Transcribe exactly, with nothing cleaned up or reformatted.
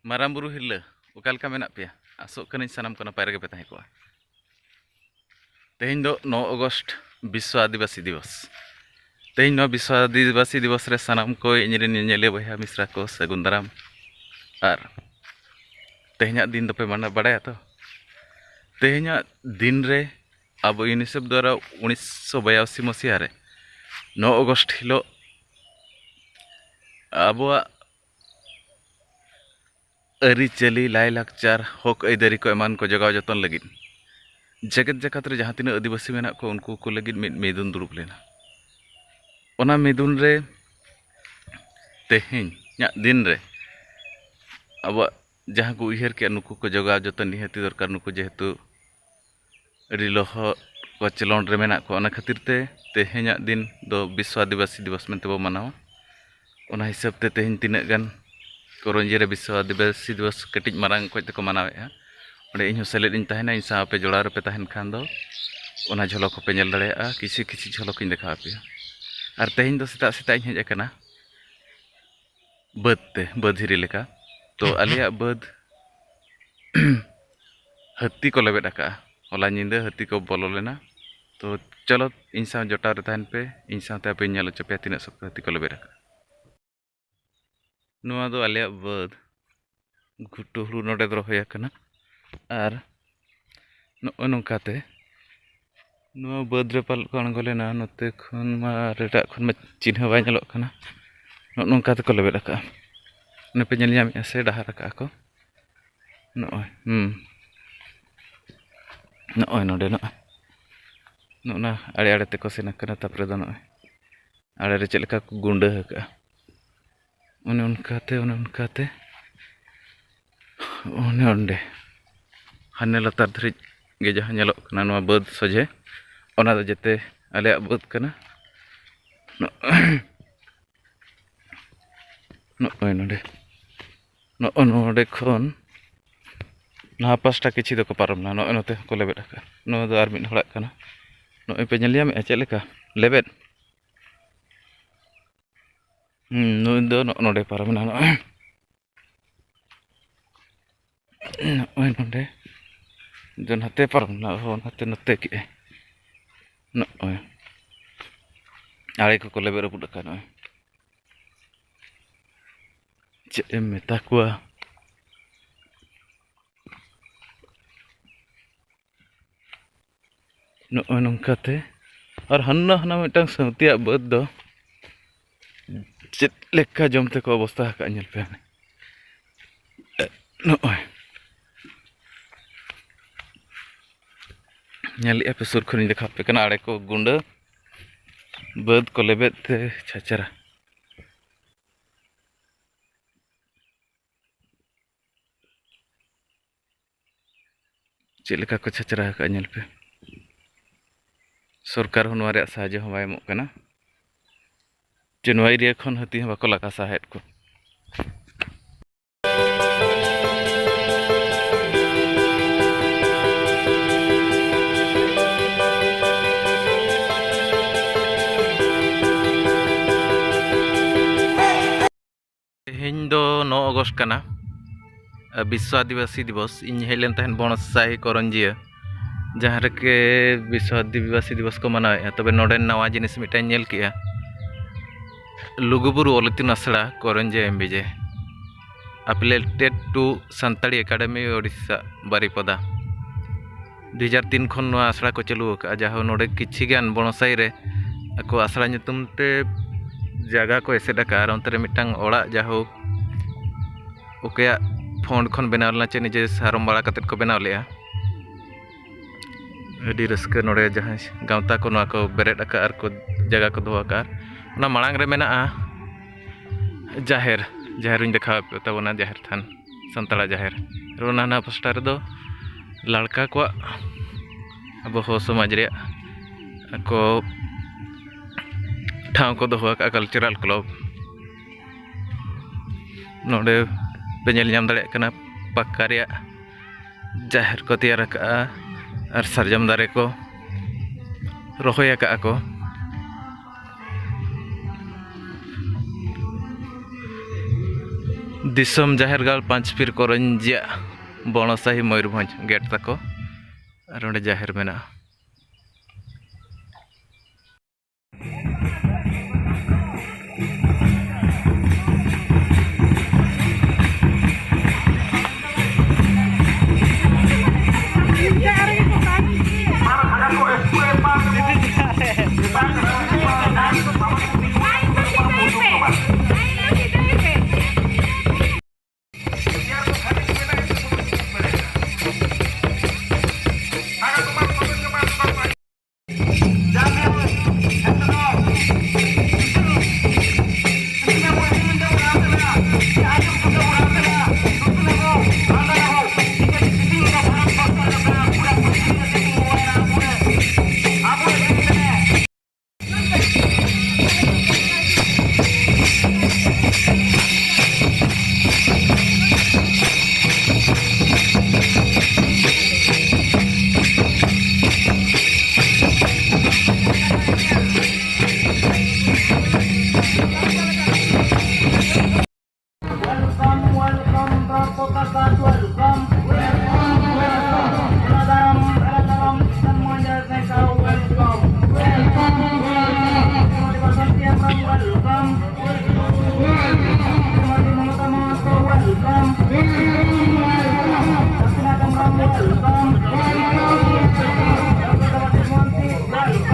ᱢᱟᱨᱟᱝ ᱵᱩᱨᱩ ᱦᱤᱨᱞᱟᱹ, ᱚᱠᱟ ᱞᱮᱠᱟ ᱢᱮᱱᱟᱜ ᱯᱮᱭᱟ? ᱟᱥᱚᱜ ᱠᱟᱹᱱᱟᱹᱧ ᱥᱟᱱᱟᱢ ᱠᱚ ᱱᱟᱯᱟᱭ ᱨᱮᱜᱮ ᱯᱮ ᱛᱟᱦᱮᱸ ᱠᱚᱜᱼᱟ᱾ ᱛᱮᱦᱮᱧ ᱫᱚ ᱱᱚ ᱟᱜᱚᱥᱴ, ᱵᱤᱥᱥᱚ ᱟᱹᱫᱤᱵᱟᱹᱥᱤ ᱫᱤᱵᱚᱥ᱾ ᱛᱮᱦᱮᱧ ᱱᱚᱣᱟ ᱵᱤᱥᱥᱚ ᱟᱹᱫᱤᱵᱟᱹᱥᱤ ᱫᱤᱵᱚᱥ ᱨᱮ ᱥᱟᱱᱟᱢ ᱠᱚ, ᱤᱧᱨᱮᱱ ᱧᱮᱧᱮᱞᱤᱭᱟᱹ ᱵᱚᱭᱦᱟ ᱢᱤᱥᱨᱟ ᱠᱚ, ᱥᱟᱹᱜᱩᱱ ᱫᱟᱨᱟᱢ᱾ ᱟᱨ ᱛᱮᱦᱮᱧᱟᱜ ᱫᱤᱱ ᱫᱚᱯᱮ ᱢᱟᱱᱟᱣ ᱵᱟᱲᱟᱭᱟ ᱛᱚ? ᱛᱮᱦᱮᱧᱟᱜ ᱫᱤᱱ ᱨᱮ ᱟᱵᱚ ᱤᱭᱩᱱᱤᱥᱮᱯᱷ ᱫᱣᱟᱨᱟ ᱩᱱᱤᱥᱥᱚ ᱵᱟᱭᱟᱥᱤ ᱢᱟᱥᱤᱦᱟ ᱨᱮ ᱱᱚ ᱟᱜᱚᱥᱴ ᱦᱤᱞᱳᱜ ᱟᱵᱚᱣᱟᱜ ᱟᱹᱨᱤᱪᱟᱹᱞᱤ, ᱞᱟᱭᱼᱞᱟᱠᱪᱟᱨ, ᱦᱚᱠ ᱟᱹᱭᱫᱟᱹᱨᱤ ᱠᱚ ᱮᱢᱟᱱ ᱠᱚ ᱡᱚᱜᱟᱣ ᱡᱚᱛᱚᱱ ᱞᱟᱹᱜᱤᱫ ᱡᱮᱜᱮᱛ ᱡᱟᱠᱟᱛ ᱨᱮ ᱡᱟᱦᱟᱸ ᱛᱤᱱᱟᱹᱜ ᱟᱹᱫᱤᱵᱟᱹᱥᱤ ᱢᱮᱱᱟᱜ ᱠᱚ, ᱩᱱᱠᱩ ᱠᱚ ᱞᱟᱹᱜᱤᱫ ᱢᱤᱫ ᱢᱤᱫᱩᱱ ᱫᱩᱲᱩᱵ ᱞᱮᱱᱟ᱾ ᱚᱱᱟ ᱢᱤᱫᱩᱱ ᱨᱮ, ᱛᱮᱦᱮᱧᱟᱜ ᱫᱤᱱ ᱨᱮ ᱟᱵᱚᱣᱟᱜ ᱡᱟᱦᱟᱸ ᱠᱚ ᱩᱭᱦᱟᱹᱨ ᱠᱮᱜᱼᱟ, ᱱᱩᱠᱩ ᱠᱚ ᱡᱚᱜᱟᱣ ᱡᱚᱛᱚᱱ ᱱᱤᱦᱟᱹᱛᱤ ᱫᱚᱨᱠᱟᱨ᱾ ᱱᱩᱠᱩ ᱡᱮᱦᱮᱛᱩ ᱟᱹᱰᱤ ᱞᱚᱦᱚᱫ ᱠᱚᱪᱞᱚᱱ ᱨᱮ ᱢᱮᱱᱟᱜ ᱠᱚᱣᱟ, ᱚᱱᱟ ᱠᱷᱟᱹᱛᱤᱨ ᱛᱮ ᱛᱮᱦᱮᱧᱟᱜ ᱫᱤᱱ ᱫᱚ ᱵᱤᱥᱥᱚ ᱟᱹᱫᱤᱵᱟᱹᱥᱤ ᱫᱤᱵᱚᱥ ᱢᱮᱱᱛᱮ ᱵᱚ ᱢᱟᱱᱟᱣᱟ᱾ ᱚᱱᱟ ᱦᱤᱥᱟᱹᱵ ᱛᱮ ᱛᱮᱦᱮᱧ ᱛᱤᱱᱟᱹᱜ ᱜᱟᱱ ᱠᱚᱨᱚᱧᱡᱤ ᱨᱮ ᱵᱤᱥᱥᱚ ᱟᱹᱫᱤᱵᱟᱹᱥᱤ ᱫᱤᱵᱚᱥ ᱠᱟᱹᱴᱤᱡ ᱢᱟᱨᱟᱝ ᱚᱠᱚᱡ ᱛᱮᱠᱚ ᱢᱟᱱᱟᱣᱮᱫᱼᱟ, ᱚᱸᱰᱮ ᱤᱧ ᱦᱚᱸ ᱥᱮᱞᱮᱫ ᱤᱧ ᱛᱟᱦᱮᱱᱟ᱾ ᱤᱧ ᱥᱟᱶ ᱟᱯᱮ ᱡᱚᱲᱟᱣ ᱨᱮᱯᱮ ᱛᱟᱦᱮᱱ ᱠᱷᱟᱱ ᱫᱚ ᱚᱱᱟ ᱡᱷᱚᱞᱚᱠ ᱦᱚᱸᱯᱮ ᱧᱮᱞ ᱫᱟᱲᱮᱭᱟᱜᱼᱟ, ᱠᱤᱪᱷᱩ ᱠᱤᱪᱷᱩ ᱡᱷᱚᱞᱚᱠ ᱤᱧ ᱫᱮᱠᱷᱟᱣ ᱟᱯᱮᱭᱟ᱾ ᱟᱨ ᱛᱮᱦᱮᱧ ᱫᱚ ᱥᱮᱛᱟᱜ ᱥᱮᱛᱟᱜ ᱤᱧ ᱦᱮᱡ ᱟᱠᱟᱱᱟ ᱵᱟᱹᱫᱽ ᱛᱮ, ᱵᱟᱹᱫᱽ ᱦᱤᱨᱤ ᱞᱮᱠᱟ᱾ ᱛᱚ, ᱟᱞᱮᱭᱟᱜ ᱵᱟᱹᱫᱽ ᱦᱟᱹᱛᱤ ᱠᱚ ᱞᱮᱵᱮᱫ ᱟᱠᱟᱫᱼᱟ᱾ ᱦᱚᱞᱟ ᱧᱤᱫᱟᱹ ᱦᱟᱹᱛᱤ ᱠᱚ ᱵᱚᱞᱚ ᱞᱮᱱᱟ᱾ ᱛᱚ, ᱪᱚᱞᱚ, ᱤᱧ ᱥᱟᱶ ᱡᱚᱴᱟᱣ ᱨᱮ ᱛᱟᱦᱮᱱ ᱯᱮ, ᱤᱧ ᱥᱟᱶᱛᱮ ᱟᱯᱮᱧ ᱧᱮᱞ ᱦᱚᱪᱚ ᱯᱮᱭᱟ ᱛᱤᱱᱟᱹᱜ ᱥᱚᱠᱛᱚ ᱦᱟᱹᱛᱤ ᱠᱚ ᱞᱮᱵᱮᱫ ᱟᱠᱟᱫᱼᱟ᱾ ᱱᱚᱣᱟ ᱫᱚ ᱟᱞᱮᱭᱟᱜ ᱵᱟᱹᱫᱽ, ᱜᱷᱩᱴᱩ ᱦᱩᱲᱩ ᱱᱚᱰᱮ ᱫᱚ ᱨᱚᱦᱚᱭ ᱟᱠᱟᱱᱟ᱾ ᱟᱨ ᱱᱚᱜᱼᱚᱭ ᱱᱚᱝᱠᱟᱛᱮ ᱱᱚᱣᱟ ᱵᱟᱹᱫᱽ ᱨᱮ ᱯᱟᱞᱮᱫ ᱠᱚ ᱟᱬᱜᱚ ᱞᱮᱱᱟ, ᱱᱚᱛᱮ ᱠᱷᱚᱱ ᱢᱟ ᱟᱨ ᱮᱴᱟᱜ ᱠᱷᱚᱱ ᱢᱟ ᱪᱤᱱᱦᱟᱹ ᱵᱟᱭ ᱧᱮᱞᱚᱜ ᱠᱟᱱᱟ᱾ ᱱᱚᱜᱼᱚ ᱱᱚᱝᱠᱟ ᱛᱮᱠᱚ ᱞᱮᱵᱮᱫ ᱟᱠᱟᱫᱼᱟ᱾ ᱚᱱᱮ ᱯᱮ ᱧᱮᱞ ᱧᱟᱢᱮᱫᱼᱟ ᱥᱮ, ᱰᱟᱦᱟᱨ ᱟᱠᱟᱫᱼᱟ ᱠᱚ᱾ ᱱᱚᱜᱼᱚᱭ, ᱦᱩᱸ, ᱱᱚᱜᱼᱚᱭ ᱱᱚᱰᱮ, ᱱᱚᱜᱼᱚᱭ ᱱᱚᱜᱼᱚ ᱱᱟ ᱟᱲᱮ ᱟᱲᱮ ᱛᱮᱠᱚ ᱥᱮᱱ ᱟᱠᱟᱱᱟ᱾ ᱛᱟᱨᱯᱚᱨᱮ ᱫᱚ ᱱᱚᱜᱼᱚᱭ ᱟᱲᱮ ᱨᱮ ᱪᱮᱫ ᱞᱮᱠᱟ ᱠᱚ ᱜᱩᱸᱰᱟᱹ ᱟᱠᱟᱫᱼᱟ, ᱚᱱᱮ ᱚᱱᱠᱟᱛᱮ, ᱚᱱᱮ ᱚᱱᱠᱟᱛᱮ, ᱚᱱᱮ ᱚᱸᱰᱮ ᱦᱟᱱᱮ ᱞᱟᱛᱟᱨ ᱫᱷᱟᱹᱨᱤᱡ ᱜᱮ ᱡᱟᱦᱟᱸ ᱧᱮᱞᱚᱜ ᱠᱟᱱᱟ, ᱱᱚᱣᱟ ᱵᱟᱹᱫᱽ ᱥᱚᱡᱷᱮ, ᱚᱱᱟ ᱫᱚ ᱡᱮᱛᱮ ᱟᱞᱮᱭᱟᱜ ᱵᱟᱹᱫᱽ ᱠᱟᱱᱟ᱾ ᱱᱚᱜᱼᱚᱭ ᱱᱚᱰᱮ, ᱱᱚᱜᱼᱚ ᱱᱚᱰᱮ ᱠᱷᱚᱱ ᱱᱚᱣᱟ ᱯᱟᱥᱴᱟ ᱠᱤᱪᱷᱤ ᱫᱚᱠᱚ ᱯᱟᱨᱚᱢ ᱮᱱᱟ, ᱱᱚᱜᱼᱚᱭ ᱱᱚᱛᱮ ᱦᱚᱸᱠᱚ ᱞᱮᱵᱮᱫ ᱟᱠᱟᱫᱼᱟ᱾ ᱱᱚᱣᱟ ᱫᱚ ᱟᱨ ᱢᱤᱫ ᱦᱚᱲᱟᱜ ᱠᱟᱱᱟ᱾ ᱱᱚᱜᱼᱚᱭ ᱯᱮ ᱧᱮᱞ ᱧᱟᱢᱮᱫᱼᱟ ᱪᱮᱫ ᱞᱮᱠᱟ ᱞᱮᱵᱮᱫ? ᱦᱩᱸ, ᱱᱩᱭ ᱫᱚ ᱱᱚᱜᱼᱚ ᱱᱚᱰᱮ ᱯᱟᱨᱚᱢ ᱮᱱᱟ, ᱱᱚᱜᱼᱚᱭ᱾ ᱱᱚᱜᱼᱚᱭ ᱱᱚᱰᱮ ᱫᱚ ᱱᱟᱛᱮ ᱯᱟᱨᱚᱢ ᱮᱱᱟ, ᱦᱚᱸ, ᱱᱟᱛᱮ ᱱᱚᱛᱮ ᱠᱮᱜᱼᱟᱭ᱾ ᱱᱚᱜᱼᱚᱭ ᱟᱲᱮ ᱠᱚᱠᱚ ᱞᱮᱵᱮᱫ ᱨᱟᱹᱯᱩᱫ ᱟᱠᱟᱫ᱾ ᱱᱚᱜᱼᱚᱭ ᱪᱮᱫ ᱮᱢ ᱢᱮᱛᱟ ᱠᱚᱣᱟ᱾ ᱱᱚᱜᱼᱚᱭ ᱱᱚᱝᱠᱟᱛᱮ᱾ ᱟᱨ ᱦᱟᱱᱟ ᱦᱟᱱᱟ ᱢᱤᱫᱴᱟᱝ ᱥᱟᱹᱣᱛᱤᱭᱟᱜ ᱵᱟᱹᱫᱽ ᱫᱚ ᱪᱮᱫ ᱞᱮᱠᱟ ᱡᱚᱢ ᱛᱮᱠᱚ ᱚᱵᱚᱥᱛᱟ ᱟᱠᱟᱫ, ᱧᱮᱞ ᱯᱮ᱾ ᱱᱚᱜᱼᱚᱭ ᱧᱮᱞᱮᱫᱼᱟ ᱯᱮ, ᱥᱩᱨ ᱠᱷᱚᱱᱤᱧ ᱫᱮᱠᱷᱟᱣ ᱟᱯᱮ ᱠᱟᱱᱟ, ᱟᱲᱮ ᱠᱚ ᱜᱩᱸᱰᱟᱹ, ᱵᱟᱹᱫᱽ ᱠᱚ ᱞᱮᱵᱮᱫ ᱛᱮ ᱪᱷᱟᱪᱨᱟ᱾ ᱪᱮᱫ ᱞᱮᱠᱟ ᱠᱚ ᱪᱷᱟᱪᱨᱟ ᱟᱠᱟᱫᱼᱟ, ᱧᱮᱞ ᱯᱮ᱾ ᱥᱚᱨᱠᱟᱨ ᱦᱚᱸ ᱱᱚᱣᱟ ᱨᱮᱭᱟᱜ ᱥᱟᱦᱟᱡᱽᱡᱚ ᱦᱚᱸ ᱵᱟᱭ ᱮᱢᱚᱜ ᱠᱟᱱᱟ, ᱡᱮ ᱱᱚᱣᱟ ᱮᱨᱤᱭᱟ ᱠᱷᱚᱱ ᱦᱟᱹᱛᱤ ᱦᱚᱸ ᱵᱟᱠᱚ ᱞᱟᱜᱟ ᱥᱟᱦᱟᱭᱮᱫ ᱠᱚ᱾ ᱛᱮᱦᱮᱧ ᱫᱚ ᱱᱚ ᱚᱜᱚᱥᱴ ᱠᱟᱱᱟ, ᱵᱤᱥᱥᱚ ᱟᱹᱫᱤᱵᱟᱹᱥᱤ ᱫᱤᱵᱚᱥ᱾ ᱤᱧ ᱦᱮᱡ ᱞᱮᱱ ᱛᱟᱦᱮᱸᱫ ᱵᱚᱬᱥᱟᱭ ᱠᱚᱨᱚᱧᱡᱤᱭᱟᱹ, ᱡᱟᱦᱟᱸ ᱨᱮᱜᱮ ᱵᱤᱥᱥᱚ ᱟᱹᱫᱤᱵᱟᱹᱥᱤ ᱫᱤᱵᱚᱥ ᱠᱚ ᱢᱟᱱᱟᱣᱮᱫᱼᱟ᱾ ᱛᱚᱵᱮ ᱱᱚᱰᱮ ᱱᱟᱣᱟ ᱡᱤᱱᱤᱥ ᱢᱤᱫᱴᱟᱝ ᱧᱮᱞ ᱠᱮᱜᱼᱟ, ᱞᱩᱜᱩᱵᱩᱨᱩ ᱚᱞ ᱤᱛᱩᱱ ᱟᱥᱲᱟ ᱠᱚᱨᱚᱧᱡᱤᱭᱟᱹ ᱮᱢ ᱵᱤ ᱡᱮ, affiliated to Santali academy Odisha ᱵᱟᱨᱤᱯᱚᱫᱟ᱾ ᱫᱩ ᱦᱟᱡᱟᱨ ᱛᱤᱱ ᱠᱷᱚᱱ ᱱᱚᱣᱟ ᱟᱥᱲᱟ ᱠᱚ ᱪᱟᱹᱞᱩ ᱟᱠᱟᱫᱼᱟ, ᱡᱟᱦᱟᱸ ᱱᱚᱰᱮ ᱠᱤᱪᱷᱤ ᱜᱟᱱ ᱵᱚᱬᱥᱟᱭ ᱨᱮ ᱟᱠᱚ ᱟᱥᱲᱟ ᱧᱩᱛᱩᱢ ᱛᱮ ᱡᱟᱭᱜᱟ ᱠᱚ ᱮᱥᱮᱫ ᱟᱠᱟᱫᱼᱟ᱾ ᱟᱨ ᱚᱱᱛᱮ ᱨᱮ ᱢᱤᱫᱴᱟᱝ ᱚᱲᱟᱜ, ᱡᱟᱭᱦᱳᱠ, ᱚᱠᱚᱭᱟᱜ ᱯᱷᱚᱱᱰ ᱠᱷᱚᱱ ᱵᱮᱱᱟᱣ ᱞᱮᱱᱟ ᱪᱮ ᱱᱤᱡᱮ ᱥᱟᱨᱚᱢ ᱵᱟᱲᱟ ᱠᱟᱛᱮᱫ ᱠᱚ ᱵᱮᱱᱟᱣ ᱞᱮᱫᱼᱟ᱾ ᱟᱹᱰᱤ ᱨᱟᱹᱥᱠᱟᱹ ᱱᱚᱰᱮ ᱡᱟᱦᱟᱸᱭ ᱜᱟᱶᱛᱟ ᱠᱚ ᱱᱚᱣᱟ ᱠᱚ ᱵᱮᱨᱮᱫ ᱟᱠᱟᱫ ᱟᱨ ᱠᱚ ᱡᱟᱭᱜᱟ ᱠᱚ ᱫᱚᱦᱚ ᱟᱠᱟᱫ᱾ ᱚᱱᱟ ᱢᱟᱲᱟᱝ ᱨᱮ ᱢᱮᱱᱟᱜᱼᱟ ᱡᱟᱦᱮᱨ, ᱡᱟᱦᱮᱨ ᱤᱧ ᱫᱮᱠᱷᱟᱣ ᱟᱯᱮ ᱛᱟᱵᱚᱱᱟ, ᱡᱟᱦᱮᱨ ᱛᱷᱟᱱ, ᱥᱟᱱᱛᱟᱲᱟᱜ ᱡᱟᱦᱮᱨ᱾ ᱟᱨ ᱚᱱᱟ ᱦᱟᱱᱟ ᱯᱟᱥᱴᱟ ᱨᱮᱫᱚ ᱞᱟᱲᱠᱟ ᱠᱚᱣᱟᱜ, ᱟᱵᱚ ᱦᱚᱲ ᱥᱚᱢᱟᱡᱽ ᱨᱮᱭᱟᱜ ᱟᱠᱚ ᱴᱷᱟᱶ ᱠᱚ ᱫᱚᱦᱚ ᱟᱠᱟᱫᱼᱟ, ᱠᱟᱞᱪᱟᱨᱟᱞ ᱠᱞᱟᱵᱽ᱾ ᱱᱚᱰᱮ ᱯᱮ ᱧᱮᱞ ᱧᱟᱢ ᱫᱟᱲᱮᱭᱟᱜ ᱠᱟᱱᱟ ᱯᱟᱠᱟ ᱨᱮᱭᱟᱜ ᱡᱟᱦᱮᱨ ᱠᱚ ᱛᱮᱭᱟᱨ ᱟᱠᱟᱫᱼᱟ ᱟᱨ ᱥᱟᱨᱡᱚᱢ ᱫᱟᱨᱮ ᱠᱚ ᱨᱚᱦᱚᱭ ᱟᱠᱟᱫᱼᱟ ᱠᱚ᱾ ᱫᱤᱥᱚᱢ ᱡᱟᱦᱮᱨ ᱜᱟᱲ ᱯᱟᱸᱪᱯᱤᱨ ᱠᱚᱨᱚᱧᱡᱤᱭᱟᱜ ᱵᱚᱬᱚᱥᱟᱦᱤ ᱢᱚᱭᱩᱨᱵᱷᱚᱸᱡᱽ ᱜᱮᱴ ᱛᱟᱠᱚ᱾ ᱟᱨ ᱚᱸᱰᱮ ᱡᱟᱦᱮᱨ ᱢᱮᱱᱟᱜᱼᱟ᱾